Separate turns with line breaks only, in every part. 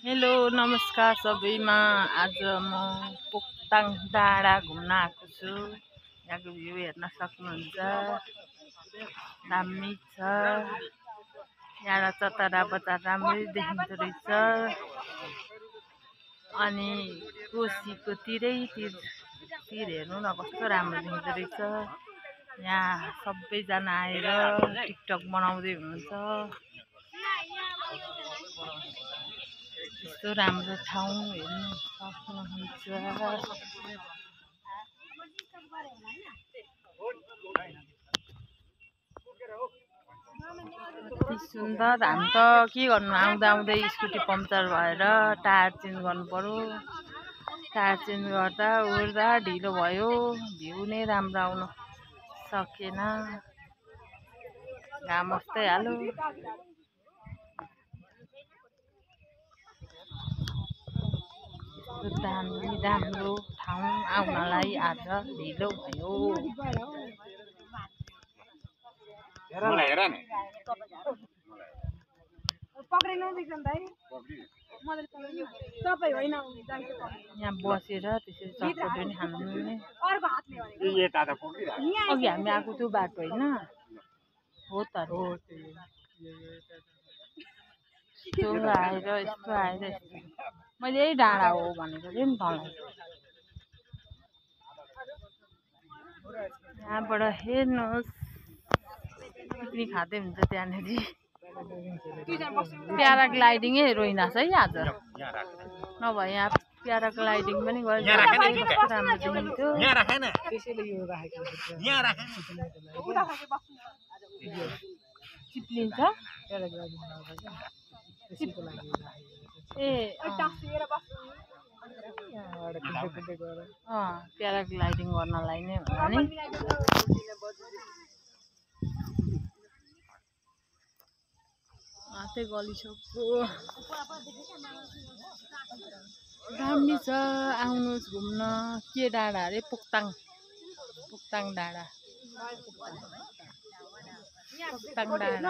Hello नमस्कार सबैमा। आज म पोक्ताङ डाँडा घुम्न आएको छु। यहाँको भ्यू हेर्न सक्नुहुन्छ, दामी छ। यहाँ चतरा बजार राम्रै देखिँदो रहेछ। अनि कोसीको तिर हेर्नु न कस्तो राम्रो देखिँदो रहेछ। यहाँ सबैजना आएर टिकटक बनाउँदै हुनुहुन्छ। यस्तो राम्रो ठाउँ हेर्नु सक्नुहुन्छ। कति सुन्दर। हामी त के गर्नु, आउँदा आउँदै स्कुटी पम्चर भएर टायर चेन्ज गर्नु पर्यो। टायर चेन्ज गर्दा ओर्दा ढिलो भयो, भ्यू नै राम्रो आउन सकेन। घाम अस्दै हाल्यो। दामी राम्रो ठाउँ आउनलाई आज ढिलो भयो। यहाँ बसेर त्यसरी चटपटी पनि खानु मिल्ने। अघि हामी आएको त्यो बाटो होइन हो त, यस्तो आएर यस्तो मैले यही डाँडा हो भनेको थिएँ नि तँलाई। यहाँबाट हेर्नुहोस्, पिकनिक खाँदै हुन्छ त्यहाँनिर। प्याराग्लाइडिङै रोइनाछ है आज, नभए यहाँ प्याराग्लाइडिङ पनि गरिदियो राम्रो देखिन्थ्यो। चिप्लिन्छ ए प्याराग्लाइडिङ गर्नलाई नै हो नि। त्यही गलिसक्यो। दामी छ, आउनुहोस् घुम्न। के डाँडा अरे? पोक्ताङ डाँडा। पोक्ताङ डाँडा।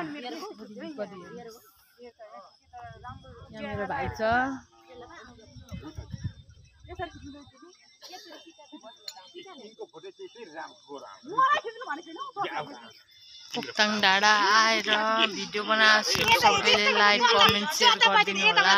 यहाँ मेरो भाइ छ। पोक्ताङ डाँडा आएर भिडियो बनाएको छु। सबैले लाइक कमेन्ट सेयर गरिदिनु होला।